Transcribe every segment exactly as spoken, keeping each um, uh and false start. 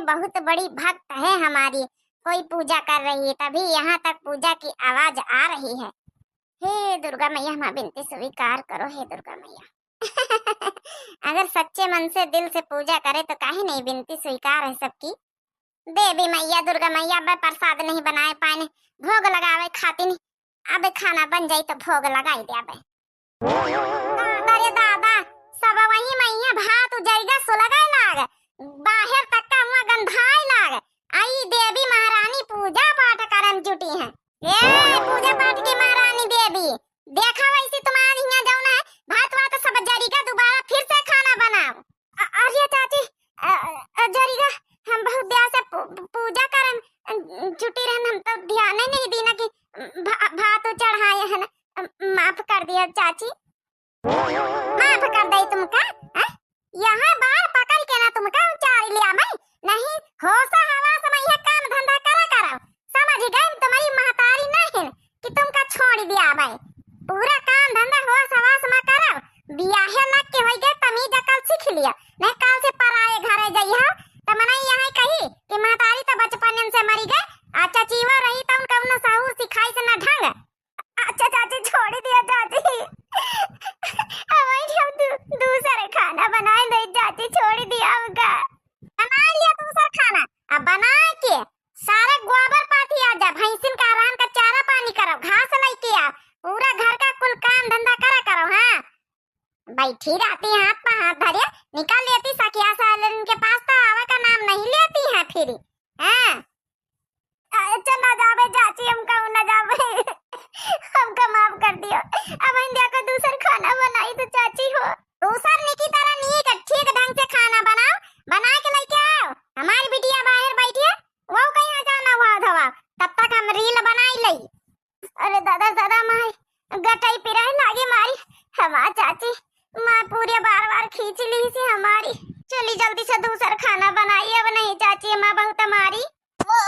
बहुत बड़ी भक्त है हमारी, कोई पूजा कर रही है, तभी यहाँ तक पूजा की आवाज आ रही है। हे दुर्गा मैया, हमार बिनती स्वीकार करो, हे दुर्गा मैया। अगर सच्चे मन से, दिल से पूजा करे तो काहे नहीं बिनती स्वीकार है सबकी। देवी मैया, दुर्गा मैया, अबे प्रसाद नहीं बनाए पाएन भोग लगावे खातिन, अबे खाना बन जाई तो भोग लगाई दे अबे। दादा रे दादा, सब वही मैया भात उजैगा सुलगै लाग, बाहर तक का हुआ गंधाए लाग। आई देवी महारानी पूजा पाठ करम जुटी हैं। ए पूजा पाठ की महारानी देवी, देखा वैसी तुम्हारी यहाँ जौन है, भात वात सब जरिगा, दोबारा फिर से खाना बनाओ। अ-, अरे चाची, अ, अ, जरिगा, हम बहुत देर से पू-, पू-, पूजा करन, अ, जुटी रहन, हम तो ध्यान ही नहीं दीना कि भा-, भात चढ़ाए हैं ना। अ, माफ कर दिया चाची। माफ कर दे तुमका, हैं? यहाँ बार पकड़ के ना तुमका उचार लिया मैं। नहीं, होश हवास में यह काम धंधा करा करो। समझ गए तुम्हारी महतारी नहीं कि तुमका छोड़ दिया भाई। पूरा काम धंधा होश हवास में करो। बियाहे लग के होई गए, तमीज अकल सीख लिया, नहीं काल से पराए घरे जइहो तो मनई यहाँ कही कि महतारी तो बचपन से मरी गए, आ चचीवा रही तो उनका उन्हें सहूर सिखाई से न ढंग। अच्छा चाची, छोड़ दिया चाची। अब हम दू-, दूसर खाना बनाए दे चाची, छोड़ दिया हमका। बना लिया दूसर खाना, अब बना के सारे गोबर पाथी आ जा, भैंसिन का अरहन का चारा पानी करो, घास लेके आ, पूरा घर का कुल काम धंधा करा करो। हाँ, बैठी रहती हाथ पे हाथ धरे, निकाल लेती सखिया सहेलिन के पास तो आवे का नाम नहीं लेती है फिर। हाँ, अच्छा ना जावे चाची, हमका ना जावे। हमका माफ कर दियो। अब हम देखो दूसर खाना बनाई तो चाची हो। दूसर निकी तरह नीक ठीक ढंग से खाना बनाओ, बना के लेके आओ। हमारी बिटिया बाहर बैठी है, वो कहीं आ जाना हुआ धवा, तब तक हम रील बनाई लई। अरे दादा, दादा, माई गटई पिराए लागी मारी। हमार चाची, माँ पूरे बार बार खींच ली से हमारी। चली जल्दी से दूसर खाना बनाई, अब नहीं चाची, माँ बहुत मारी। वो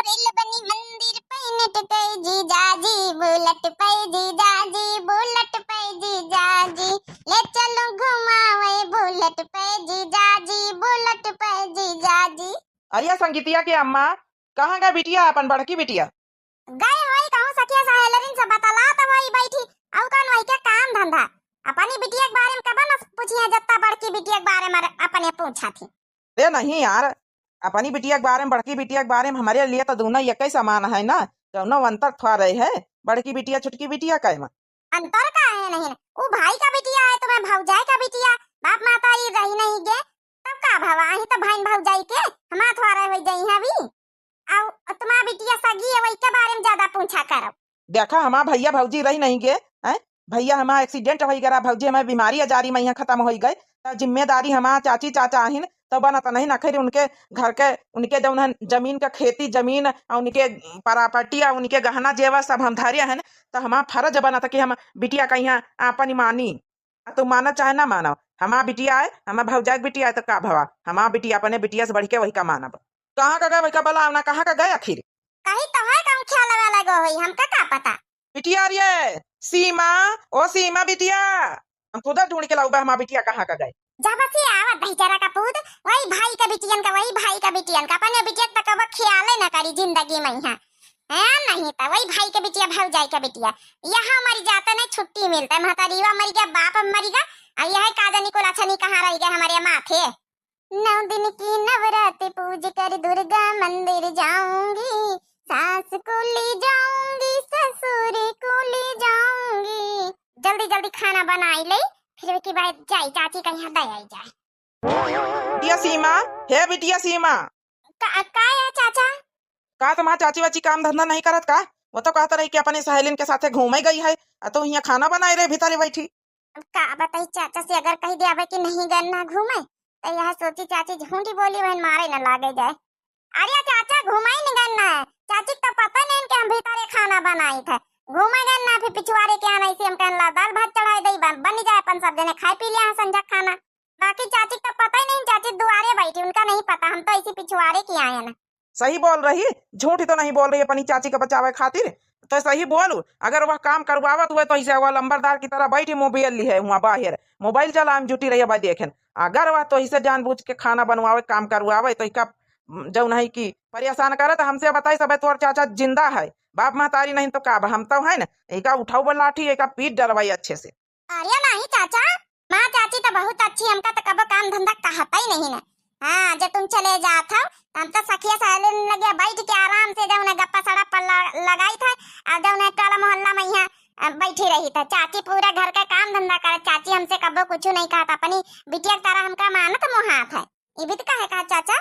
रेल बनी मंदिर पे नट गई जीजाजी, बुलेट पे जीजाजी, बुलेट पे जीजाजी, ले चलो घुमावे बुलेट पे जीजाजी, बुलेट पे जीजाजी। अरे संगीतिया के अम्मा, कहाँ गए बिटिया, अपन बड़की बिटिया? गए होई कहूँ सखिया सहेलरिन से बतलात होई बैठी, अउ कौन वही के काम धंधा। अपनी बिटिया के बारे में कबा न पूछिए, जत्ता बड़की बिटिया के बारे में अपने पूछा थी। ए नहीं यार, अपनी बिटिया के बारे में, बड़की बिटिया के बारे में हमरे लिए तो दोनों एक ही समान है ना, कौनो अंतर थोड़ा रहे है बड़की बिटिया छोटकी बिटिया का में। अंतर का है नहीं, उ भाई का बिटिया है, तुम्हें भौजाई का बिटिया, बाप माता ही रही नहीं गे, तब का भवा, अही तो भाई भौजाई के हमार थोड़ा हो जाई है अभी। अउ तुम्हार बिटिया सगी है, वही के बारे में ज्यादा पूछा करो। देखा, हमार भैया भौजी रही नहीं गे, हैं? भैया हमार accident होई गरा, भौजी हमार बीमारी आजारी में यहाँ खत्म होई गए, तो जिम्मेदारी हमार चाची चाचा आहिन, तो बनत नहीं, आखिर उनके घर के, उनके जौन है जमीन का, खेती जमीन, और उनके property, और उनके गहना जेवर सब हम धरे हैं, तो हमार फर्ज बनत कि हम बिटिया का यहाँ आपन मानी। आ तू मानो चाहे ना मानो, हमार बिटिया है, हमार भौजाई के बिटिया है, तो का भवा, हमार बिटिया अपने बिटिया से बढ़ के वही का मानब। कहाँ का गए वही का बोला ना, कहाँ का गए आखिर? कहीं तो है, कहूँ खेल वेले गो होई, हमका का पता। बिटिया रे, सीमा, ओ सीमा बिटिया, हम खुदा ढूंढ के लाऊबा, हमार बिटिया कहाँ का गए। जब से आवत दहिजरा का पूत, वही भाई का बिटियन का, वही भाई का बिटियन का, अपने बिटिया तक अब ख्याले न करी जिंदगी में यहाँ। हैं, नहीं तो वही भाई के बिटिया, भौजाई के बिटिया, यहाँ मर जाते नहीं, छुट्टी मिलता है, महतारीवा मर गया, बाप मर गया, और यह का जानी कुल अच्छा नहीं कहाँ रह गया हमारे माथे। नौ दिन की नवरात पूज कर दुर्गा मंदिर जाऊंगी, सास को ले जाऊंगी, ससुर को ले जाऊंगी। जल्दी जल्दी खाना बनाई ले, फिर के बाद जाई चाची का यहाँ दे आई जाए। बिटिया सीमा, हे बिटिया सीमा। का, का है चाचा? का तुम्हार चाची वाची काम धंधा नहीं करत का? वो तो कहत रही कि अपनी सहेलिन के साथे घूमे गई है, आ तू यहाँ खाना बनाए रहे भीतरे बैठी। अब का बताई चाचा से, अगर कही दिया कि नहीं गए ना घूमे, तो यह सोची चाची झूठी बोली, वहन मारे न लागे जाए। अरे चाचा, घूमे नहीं गए ना है, चाची तो पता नहीं कि हम भीतरे खाना बनाई थे, घूमे गए ना, फिर पिछुआरे के यहाँ ऐसे हम कहन ला दाल भात चढ़ाए दई, बन, बन जाए, अपन सब जने खाए पी लिया है संझा खाना। बाकी चाची का पता ही नहीं, चाची दुआरे बैठी, उनका नहीं पता, हम तो ऐसी पिछुआरे की आए ना। सही बोल रही, झूठ तो नहीं बोल रही अपनी चाची का बचावे खातिर। तो सही बोलू, अगर वह काम करवावत हुए तो इसे वह लंबरदार की तरह बैठी मोबाइल ली है वहाँ बाहर, मोबाइल चलावे में जुटी रही है भाई देखें। अगर वह तो इसे जानबूझ के खाना बनवावे, काम करवावे तो इसका जौन है कि परेशान करत, हमसे बताई सब तोर चाचा जिंदा है, बाप महतारी नहीं तो का बा, हम तो है ना, एका उठाऊ बा लाठी, एका पीट डरवाई अच्छे से। अरे नहीं चाचा, माँ चाची तो बहुत अच्छी, हमका तो कबो काम धंधा कहता ही नहीं ना। हाँ, जब तुम चले जात हो, हम तो सखिया सहेलिन लगे बैठ के आराम से जौन है गप्पा सड़प्पा ल-, लगाई थे, और जौन है टोला मोहल्ला में यहाँ, अ, बैठी रही थे। चाची पूरा घर का काम धंधा करे, चाची हमसे कबो कुछ नहीं कहत, अपनी बिटिया की तरह हमका मानत मोहात है। ये भी तो कहे का चाचा?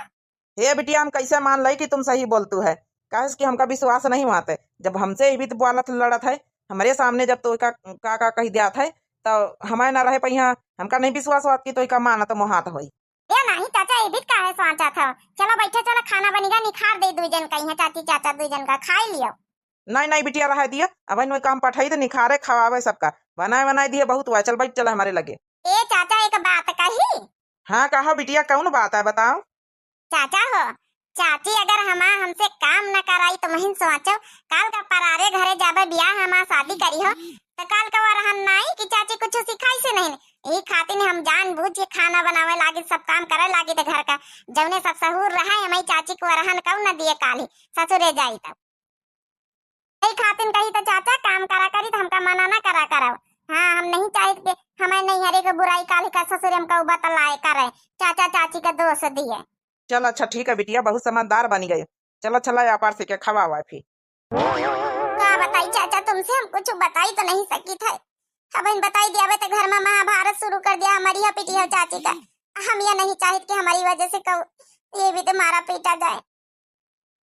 हे बिटिया, हम कैसे मान लई कि तुम सही बोलतू है? काहे कि हमका विश्वास नहीं होत है। जब हमसे इबित बोलत लड़त है, हमरे सामने जब तो का, का, का कही दियात है, तो हमारे ना रहे पहिया, हमका नहीं विश्वास होत कि तो का मानत मोहात होई। ए नहीं चाचा, इबित काहे सोचत हो? चलो बैठे, चलो खाना बनिगा, निखार दे दुई जन का, यहाँ चाची चाचा दुई जन का खाई लियो। नहीं, नहीं बिटिया, रहे दिया, अब इन काम पठाई तो निखारे खवावे सबका, बनाए बनाए दिए बहुत हुआ, चल बैठ, चल हमारे लगे। ए चाचा, एक बात कही? हाँ, कहो बिटिया, कौन बात है, बताओ। चाचा हो, चाची अगर हमा, हमसे काम न कराई तो महीन सोचो, काल का परारे घरे जाबे, बियाह हमा शादी करी हो, तो काल का वरहन नाई कि चाची कुछ सिखाई से नहीं। यही खातिर हम जानबूझ के खाना बनावे लागी, सब काम करे लागी, तो घर का जौने सब सहूर रहा है, हमारी चाची को वरहन कौन न दिए काल ही ससुरे जाई तब। यही खातिर कही तो चाचा काम करा करी तो हमका मना ना करा करो। हाँ, हम नहीं चाहित कि हमें नहीं हरे के बुराई काल का ससुर हमका उबा तलाए करे, चाचा चाची का दोष दिए। चल अच्छा ठीक है बिटिया, बहुत समझदार बनी गई। चलो चला व्यापार से क्या खवावा फिर। का बताई चाचा, तुमसे हम कुछ बताई तो नहीं सकी थे। अब इन बताई दियावे तो घर में महाभारत शुरू कर दिया हमारी यहाँ पिटिया चाची का। हम ये नहीं चाहित कि हमारी वजह से कहू ये भी तो मारा पीटा जाए।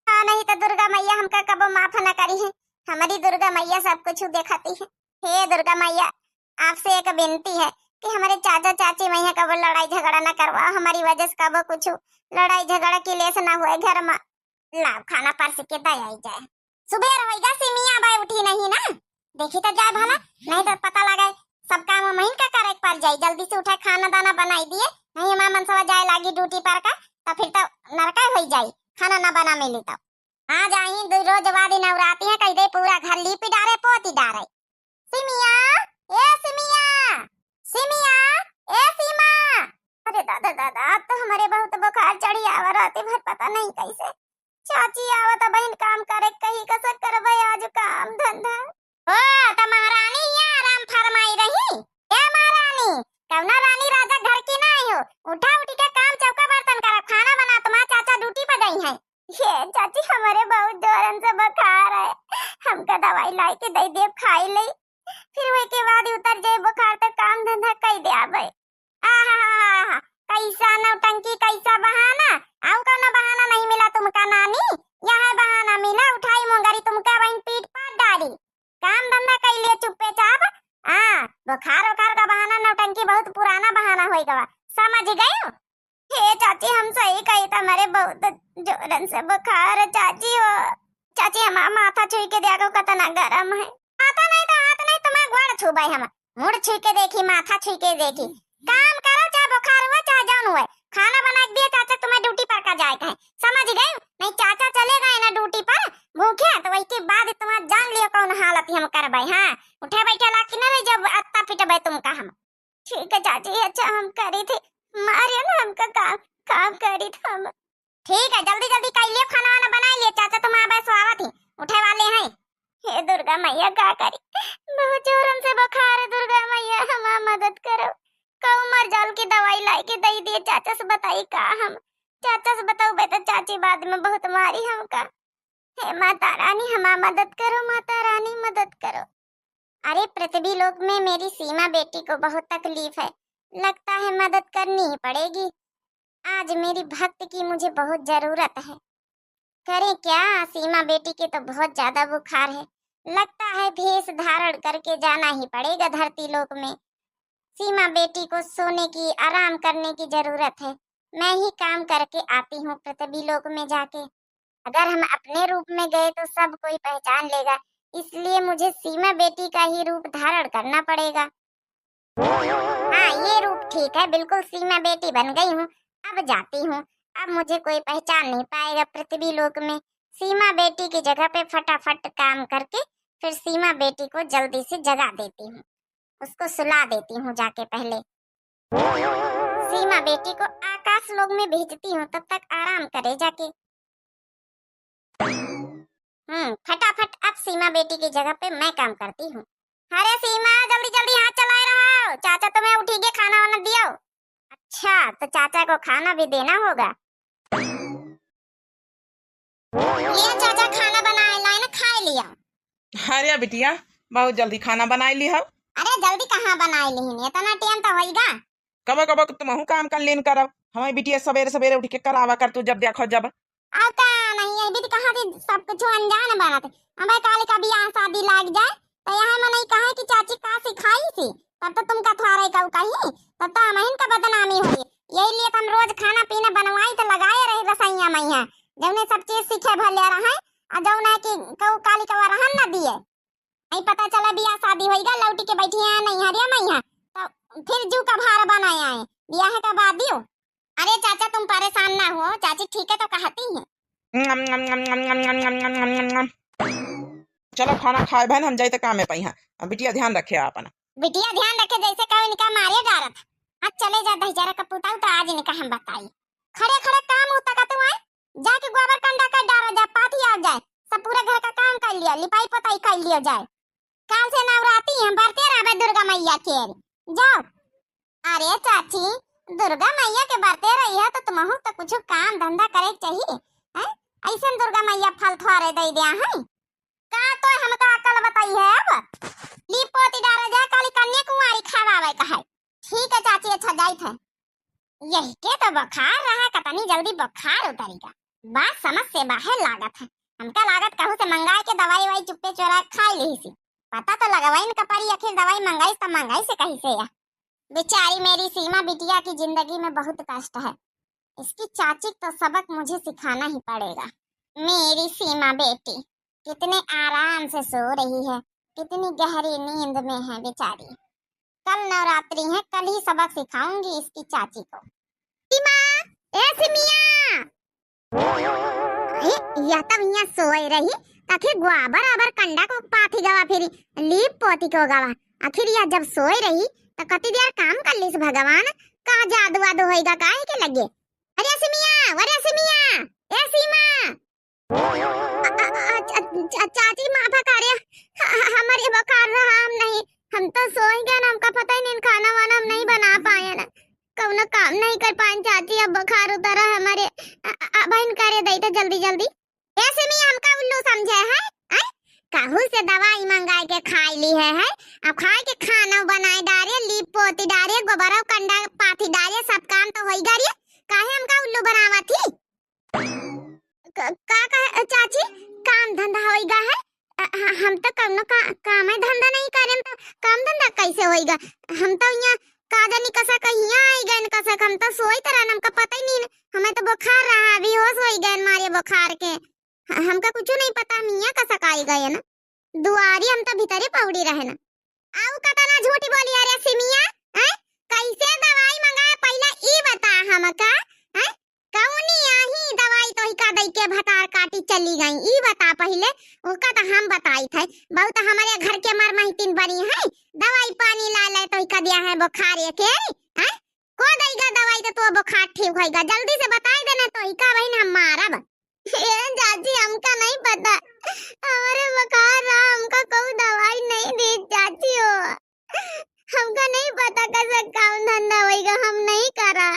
हाँ, नहीं तो दुर्गा मैया हमका कबो माफ न करी है। हमारी दुर्गा मैया सब कुछ देखती है। हे दुर्गा मैया, आपसे एक विनती है कि हमारे चाचा चाची मैया कबो लड़ाई झगड़ा न करवाओ, हमारी वजह से कबो कुछ लड़ाई झगड़ा क्लेश न हुए घर में। लाओ खाना परस के दे आई जाए। सुबेर होइगा, सिमिया बाय उठी नहीं ना, देखी तो जाए भला, नहीं तो पता लगे सब काम महीन का करे के पड़ जाई। जल्दी से उठे, खाना दाना बनाई दिए, नहीं हमार मनसवा जाए लागी ड्यूटी पर का, तो फिर तो नरका हो जाई, खाना ना बना मिली तो। हाँ जाई, दो रोज बाद ही नवराती है, कह दे पूरा घर लीपी डारे, पोती डारे। सिमिया, ए सिमिया, सिमिया, ए सीमा। अरे दादा, दादा, आज तो हमारे बहुत बुखार चढ़ी आवा, रात भर पता नहीं कैसे। चाची आवत बहिन काम करे, कही कसक करबे आज काम धंधा। ओ, त महारानी यहाँ आराम फरमाई रही। ए महारानी, कौना रानी राजा घर की ना आई हो? उठा उठी के काम चौका बर्तन करा, खाना बना, तुम्हारा चाचा ड्यूटी पर गई हैं। ये चाची, हमारे बहुत जोरन से बुखार है, हमका दवाई लाई के दे दे, खाई ले, फिर वही के बाद उतर जाए बुखार तो काम धंधा कई दे आवे। आहा, कैसा नौटंकी, कैसा बहाना, आऊ कौनो बहाना नहीं मिला तुमका नानी, यह बहाना मिला, उठाई मुंगरी तुमका वहीं पीठ पर डारी। काम धंधा कर लिए चुप्पे चाप। हाँ, बुखार उखार का बहाना, नौटंकी बहुत पुराना बहाना होई गवा, समझ गयो? हे चाची, हम सही कही त हमारे बहुत जोरन से बुखार है चाची हो। चाची, हमारा माथा छुई के देखो कितना गरम है। माथा नहीं तो हाथ नहीं, तुम्हें गोड़ छुबे हम। मुड़ छुई के देखी, माथा छुई के देखी। काम करो, चाहे बुखार हुए, चाहे जौन हुए, खाना बना के दिए चाचा, तुम्हें ड्यूटी पर का जाए के है, समझ गए? नहीं चाचा चले गए ना ड्यूटी पर भूखे, तो वही के बाद तुम्हारा जान लियो कौन हालत हम करबे। हाँ, उठे बैठे लाग के न रह जब अत्ता पिटबे तुमका हम। ठीक है चाची, अच्छा हम करी थी, मारियो ना हमका काम, काम करी थी हम। ठीक है, जल्दी जल्दी कर लियो, खाना वाना बना लियो, चाचा तुम आबे सो आवत ही, उठे वाले हैं। हे दुर्गा मैया का करी, बहुत जोरन से बुखार है, दुर्गा मैया हमार मदद करो। कऊ मर जाल की दवाई लाई के दई दिए, चाचा से बताई का हम, चाचा से बताऊ बेटा, चाची बाद में बहुत मारी हमका। हे माता रानी हमार मदद करो, माता रानी मदद करो। अरे पृथ्वी लोक में मेरी सीमा बेटी को बहुत तकलीफ है, लगता है मदद करनी ही पड़ेगी। आज मेरी भक्त की मुझे बहुत जरूरत है। करें क्या, सीमा बेटी के तो बहुत ज्यादा बुखार है, लगता है भेष धारण करके जाना ही पड़ेगा धरती लोक में। सीमा बेटी को सोने की, आराम करने की जरूरत है, मैं ही काम करके आती हूँ पृथ्वी लोक में जाके। अगर हम अपने रूप में गए तो सब कोई पहचान लेगा, इसलिए मुझे सीमा बेटी का ही रूप धारण करना पड़ेगा। हाँ, ये रूप ठीक है, बिल्कुल सीमा बेटी बन गई हूँ। अब जाती हूँ, अब मुझे कोई पहचान नहीं पाएगा पृथ्वी लोक में। सीमा बेटी की जगह पे फटाफट काम करके फिर सीमा बेटी को जल्दी से जगा देती हूँ, उसको सुला देती हूँ जाके पहले। सीमा बेटी को आकाश लोक में भेजती हूँ, तब तक आराम करे जाके। हम्म, फटाफट अब सीमा बेटी की जगह पे मैं काम करती हूँ। अरे सीमा, जल्दी जल्दी हाथ चलाए रहो, चाचा तुम्हें उठी के खाना वाना दियो। अच्छा, तो चाचा को खाना भी देना होगा। लिया चाचा, खाना बनाए लाइन, खाए लिया। अरे बिटिया, बहुत जल्दी खाना बनाए ली हो। अरे जल्दी कहाँ बनाए ली, इतना टाइम तो होइगा। कबो कबो तुमहू काम कर लेन करब, हमें बिटिया सवेरे सवेरे उठ के करावा कर तू जब देखो जब। अब का नहीं, ये भी तो कहाँ थी सब कुछ अनजान बनत। अब काल का बियाह शादी लाग जाए, तो यहाँ मनई कहे कि चाची का सिखाई थी, तब तो तुमका थोड़े कहू कही, तब तो हमहिन का बदनामी होई। यही लिए तो हम रोज खाना पीना बनवाई तो लगाए रही रसोइया मैया, जौने सब चीज सीखे भले रहे, आ जौन है कि कहू काली का वरहन न दिए। नहीं पता चला बियाह शादी होइगा, लौटी के बैठी है नैहरिया मैया, तो फिर जू का भार बनाए आए, बियाह का बाद दियो। अरे चाचा, तुम परेशान ना हो, चाची ठीक है तो कहती है। चलो खाना खाए बहन, हम जाई त कामे पई हाँ। अब बिटिया ध्यान रखे आपन। बिटिया ध्यान रखे, जैसे कहो इनका मारे डारत। आज चले जा दहिजरा का पुताऊ, तो आज इनका हम बताई। खड़े खड़े काम होता का तू आए, जाके गोबर कंडा कर डारा जा, पाथी आ जाए, सब पूरे घर का काम कर लिया, लिपाई पोताई कर लिया जाए। काल से नवराती हम बरते रहबे दुर्गा मैया के। जाओ। अरे चाची, दुर्गा मैया के बरते रही है तो तुमहू तो कुछ काम धंधा करे के चाहिए, हैं? ऐसन दुर्गा मैया फल थोड़े दे दिया है। का तो हमका अकल बताई है अब? लीप पोती डारे जा, काली कन्या कुंवारी खवावे का है। ठीक है चाची, अच्छा जाइत है। यही के तो बुखार रहा, कतनी जल्दी बुखार उतरेगा, बात समझ से बाहर लागत है। हमका लागत कहूँ से मंगाए के दवाई वाई चुप्पे चोरा खा ली सी। पता तो लगवाइन का पड़ी, आखिर दवाई मंगाई तो मंगाई से कहीं से या। बेचारी मेरी सीमा बिटिया की जिंदगी में बहुत कष्ट है। इसकी चाची को तो सबक मुझे सिखाना ही पड़ेगा। मेरी सीमा बेटी कितने आराम से सो रही है, कितनी गहरी नींद में है बेचारी। कल नवरात्रि है, कल ही सबक सिखाऊंगी इसकी चाची को। सीमा, ए सीमिया, ए, यह तब यहाँ सोए रही, त आखिर गोबर आबर कंडा को पाथी गवा, फिर लीप पोती को गवा। आखिर यह जब सोए रही, त कति देर काम कर लिस भगवान, का जादू वादू होइगा काहे के लगे? अरे सीमिया, अरे सीमिया, ए सीमा। अ, अ, अ, च-, च-, चाची माफ करे, ह-, ह-, हमरे बुखार रहा, हम नहीं, हम तो सोई गए ना, हमका पता ही नहीं, खाना वाना हम नहीं बना पाए ना, कौनो काम नहीं कर पाए चाची, अब बुखार उतरा हमरे। अ, अ, अ, बहन करे दई तो जल्दी जल्दी। ऐसे में हमका उल्लू समझे है, हैं? कहूँ से दवाई मंगाए के खाए ली है, है? अब खाए के खाना बनाए डारे, लीप पोती डारे, गोबरा कंडा पाथी डारे, सब काम तो होई गा रे, काहे हमका उल्लू बनावा थी? क-, का कहे, चाची, काम धंधा होइगा है? अ, ह-, हम तो कौनो का-, कामे धंधा नहीं करेन, तो काम धंधा कैसे होइगा? हम तो यहाँ का जानी कसा कहिया आई गए, कसा हम तो सोई तरह, हमका पता ही नहीं, हमें तो बुखार रहा, बेहोश होई गए मारे बुखार के। ह-, हमका कुछ नहीं पता, हम यहाँ कसा आई गए ना। दुआरी हम तो भीतरे पौड़ी रहे ना। आऊ कतना झूठ बोली अरे सिमिया, हैं? कैसे दवाई मंगाए पहले ई बता हमका, हैं? कौनी आही दवाई तोहिका दई के भतार काटी चली गई, ई बता पहले, ओका तो हम बताई थे। बहुत हमारे घर के मर महितिन बनी है, दवाई पानी ला ले तोहिका दिया है बुखार के, हैं? को दईगा दवाई तो तू बुखार ठीक होइगा, जल्दी से बताई देना तोहिका बहिन हम मारब। ए चाची, हमका नहीं पता, हमारे बुखार रहा, हमका कोई दवाई नहीं दी चाची हो, हमका नहीं पता कैसे काम धंधा होइगा, हम नहीं करा।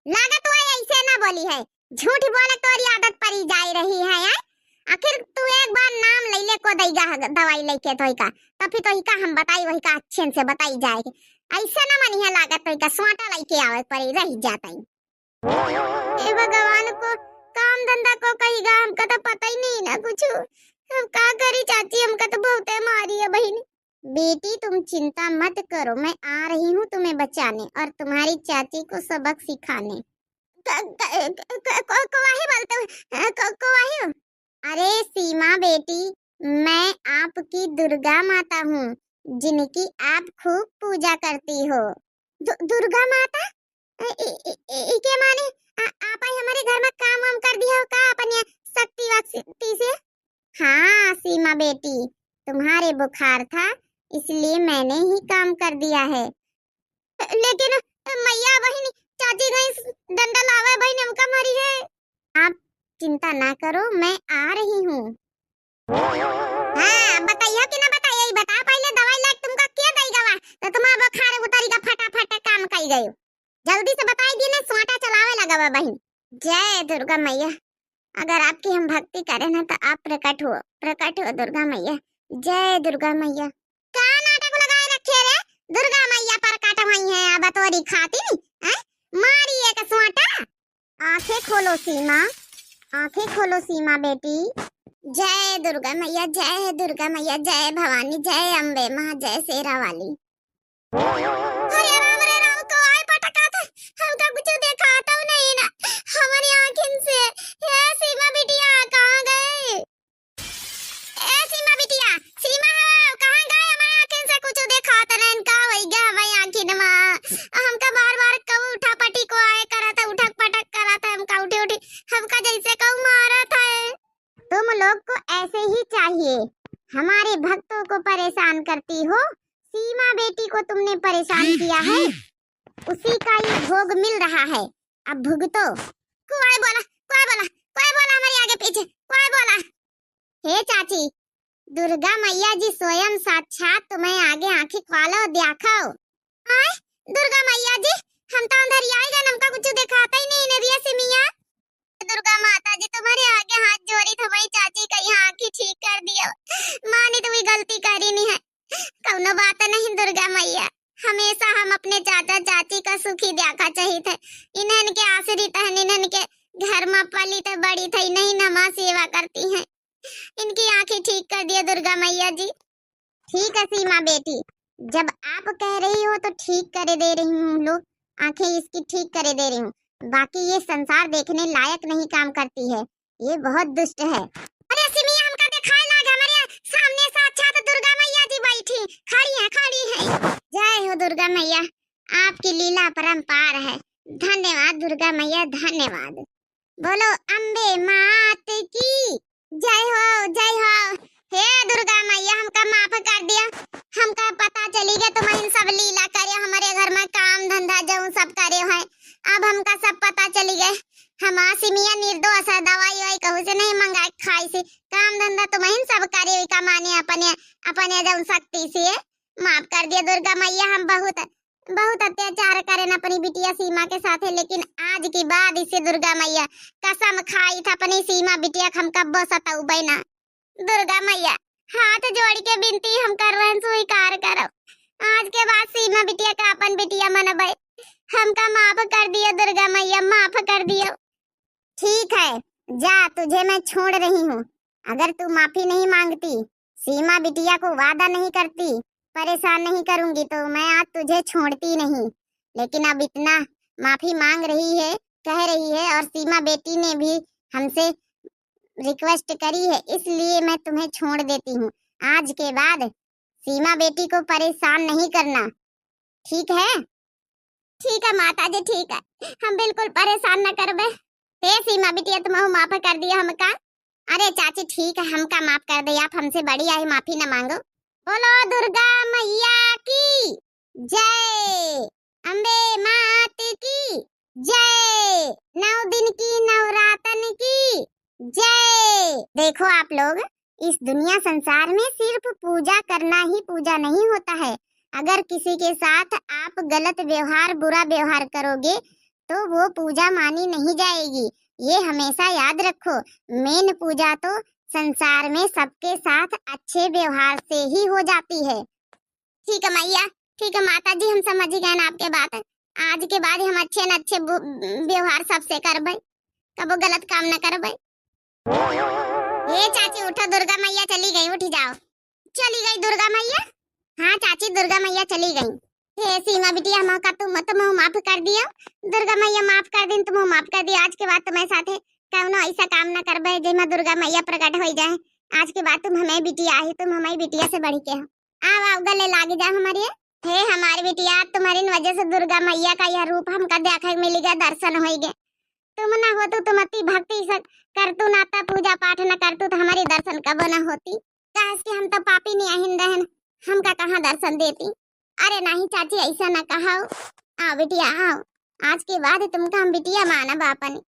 लागत हुआ ऐसे ना बोली है, झूठ बोले तोरी आदत पड़ी जाई रही है, हैं? आखिर तू एक बार नाम ले ले को दईगा ह-, दवाई लेके तोहिका, तब फिर तोहिका हम बताई, वहिका अच्छे से बताई जाए। ऐसे ना मनी है, लागत तोहिका स्वाटा लेके आवे पड़ी रह जाता है। ए भगवान को काम धंधा को कहिगा, हमका तो पता ही नहीं ना कुछ। हम का करी चाची, हमका तो बहुते मारी है बहिन। बेटी तुम चिंता मत करो, मैं आ रही हूँ तुम्हें बचाने और तुम्हारी चाची को सबक सिखाने। क-, क-, क-, क-, को-, को वही बोलते हो? अ, को-, को वही हो? अरे सीमा बेटी, मैं आपकी दुर्गा माता हूँ, जिनकी आप खूब पूजा करती हो। दु-, दुर्गा माता? ए, ए, ए, ए, इके माने आ, आप आई हमारे घर में काम वाम कर दिया हो का अपने शक्ति वक्ति से? हाँ सीमा बेटी, तुम्हारे बुखार था, इसलिए मैंने ही काम कर दिया है। लेकिन मैया बहिनी, चाची गई डंडा लावे, बहिन हमका मारी है। आप चिंता ना करो, मैं आ रही हूँ। हाँ, बताइयो कि ना बताइयो, ई बता पहिले दवाई लाके तुमका के दई गवा, तो तुम्हारा बुखार उतरी का फटाफट काम कई गयो। जल्दी से बताई दी ना, स्वाटा चलावे लगा बा बहिन। जय दुर्गा मैया, अगर आपकी हम भक्ति करें ना तो आप प्रकट हो, प्रकट हो दुर्गा मैया। जय दुर्गा मैया। का नाटक लगाए रखे रे? दुर्गा मैया प्रकट हुई है, अब तोरी खाती नहीं, हैं? मारी एक स्वाटा। आंखें खोलो सीमा, आंखें खोलो सीमा बेटी। जय दुर्गा मैया, जय दुर्गा मैया, जय भवानी, जय अम्बे माँ, जय शेरा वाली। अरे राम रे राम, को आए पटका था, हमका कुछ देखा तो नहीं ना हमारी आँखिन से। हे सीमा बिटिया, कहाँ गए? ए सीमा बिटिया, सीमा हो, कहाँ गए? हमारे आँखिन से कुछ देखात नहीं, का होई गया हमारी आँखिन मा? हमका बार बार कहू उठा पटी को आए करत है, उठक पटक करत है, हमका उठी उठी, हमका जैसे कहू मारत है। तुम लोग को ऐसे ही चाहिए, हमारे भक्तों को परेशान करती हो, सीमा बेटी को तुमने परेशान किया है, उसी का ये भोग मिल रहा है, अब भुगतो। कोई बोला, कोई बोला, कोई बोला हमारे आगे पीछे, कोई बोला। हे चाची, दुर्गा मैया जी स्वयं साक्षात तुम्हें आगे आंखें खोलो, देखो। आय, दुर्गा मैया जी, हम तो अंधरिया ही गए, हमका कुछ दिखाता ही नहीं, नरिया से मिया। दुर्गा माता जी, तुम्हारे आगे हाथ जोड़ी, तुम्हारी चाची का यहाँ आंखें ठीक कर दियो। माँ ने तुम्हें गलती करी नहीं है, कौनो बात नहीं दुर्गा मैया, हमेशा हम अपने चाचा चाची का सुखी देखा चाहित है। इन्हन के आश्रित हन, इन्हन के घर में पलित बड़ी थई, नहीं नमा सेवा करती हैं। इनकी आंखें ठीक कर दिया दुर्गा मैया जी। ठीक है सीमा बेटी, जब आप कह रही हो तो ठीक करे दे रही हूँ, लो आंखें इसकी ठीक करे दे रही हूँ, बाकी ये संसार देखने लायक नहीं काम करती है, ये बहुत दुष्ट है। अरे सिमिया, हमका दिखाए लाग, हमारे सामने साक्षात दुर्गा मैया जी बैठी खड़ी हैं, खड़ी हैं। जय हो दुर्गा मैया, आपकी लीला अपरंपार है। धन्यवाद दुर्गा मैया, धन्यवाद। बोलो अम्बे मात की जय हो, जय हो। हे दुर्गा मैया, हमका माफ कर दिया, हमका पता चली गया तुम इन सब लीला करे, हमारे घर में काम धंधा जौन सब करे है, अब हमका सब पता चली गए। हमार सिमिया निर्दोष है, दवाई ववाई कहूँ से नहीं मंगा के खाई से, काम धंधा तुम इन सब करे हुई कमाने अपने, अपने जौन शक्ति से। माफ कर दिया दुर्गा मैया, हम बहुत, बहुत अत्याचार करेन अपनी बिटिया सीमा के साथे, लेकिन आज के बाद इसे दुर्गा मैया कसम खाई था अपनी सीमा बिटिया के हम कब्बो सताउबे ना। दुर्गा मैया, हाथ जोड़ के बिनती हम कर रहे हैं, स्वीकार करो। आज के बाद सीमा बिटिया का अपन बिटिया मनबे। हमका माफ कर दियो दुर्गा मैया, माफ कर दियो। ठीक है, जा, तुझे मैं छोड़ रही हूँ। अगर तू माफी नहीं मांगती, सीमा बिटिया को वादा नहीं करती, परेशान नहीं करूंगी, तो मैं आज तुझे छोड़ती नहीं। लेकिन अब इतना माफी मांग रही है, कह रही है, और सीमा बेटी ने भी हमसे रिक्वेस्ट करी है, इसलिए मैं तुम्हें छोड़ देती हूँ। आज के बाद सीमा बेटी को परेशान नहीं करना, ठीक है? ठीक है माता जी, ठीक है, हम बिल्कुल परेशान न करबे। हे सीमा बिटिया, तुमहू माफ कर दिया हमका। अरे चाची, ठीक है, हमका माफ कर दे, आप हमसे बड़ी आई, माफी न मांगो। बोलो दुर्गा मैया की जय, अम्बे मात की जय, नौ दिन की नवरातन की जय। देखो आप लोग, इस दुनिया संसार में सिर्फ पूजा करना ही पूजा नहीं होता है। अगर किसी के साथ आप गलत व्यवहार, बुरा व्यवहार करोगे तो वो पूजा मानी नहीं जाएगी। ये हमेशा याद रखो, मेन पूजा तो संसार में सबके साथ अच्छे व्यवहार से ही हो जाती है। ठीक है मैया, ठीक है माता जी, हम समझ गए ना आपके बात। आज के बाद हम अच्छे न अच्छे बु-, व्यवहार सबसे करबे, कबो गलत काम न करबे। हे चाची उठो, दुर्गा मैया चली गई, उठ जाओ। चली गई दुर्गा मैया? हाँ चाची, दुर्गा मैया चली गई। हे सीमा बिटिया, हमका तुम, तुमहू माफ कर दियो। दुर्गा मैया माफ कर दिन, तुमहू माफ कर दियो। आज के बाद तुम्हारे साथे कौनो ऐसा काम न करबे जेमा दुर्गा मैया प्रकट हो जाए। आज के बाद तुम हमें बिटिया ही, तुम हमारी बिटिया से बढ़ के हो। आओ, आओ, गले लाग जाओ हमारे। हे हमारी बिटिया, तुम्हारी वजह से दुर्गा मैया का यह रूप हमका देखे मिल गया, दर्शन हो गए। तुम ना हो तो तुम अति भक्ति से करतू ना, ता पूजा पाठ ना करतू तो हमारी दर्शन कबो ना होती। काहे कि हम तो पापी नहीं आहिन रहन, हमका कहाँ दर्शन देती। अरे नहीं चाची, ऐसा ना कहाओ। आओ बिटिया, आओ। आज के बाद तुमका हम बिटिया मानब आपन।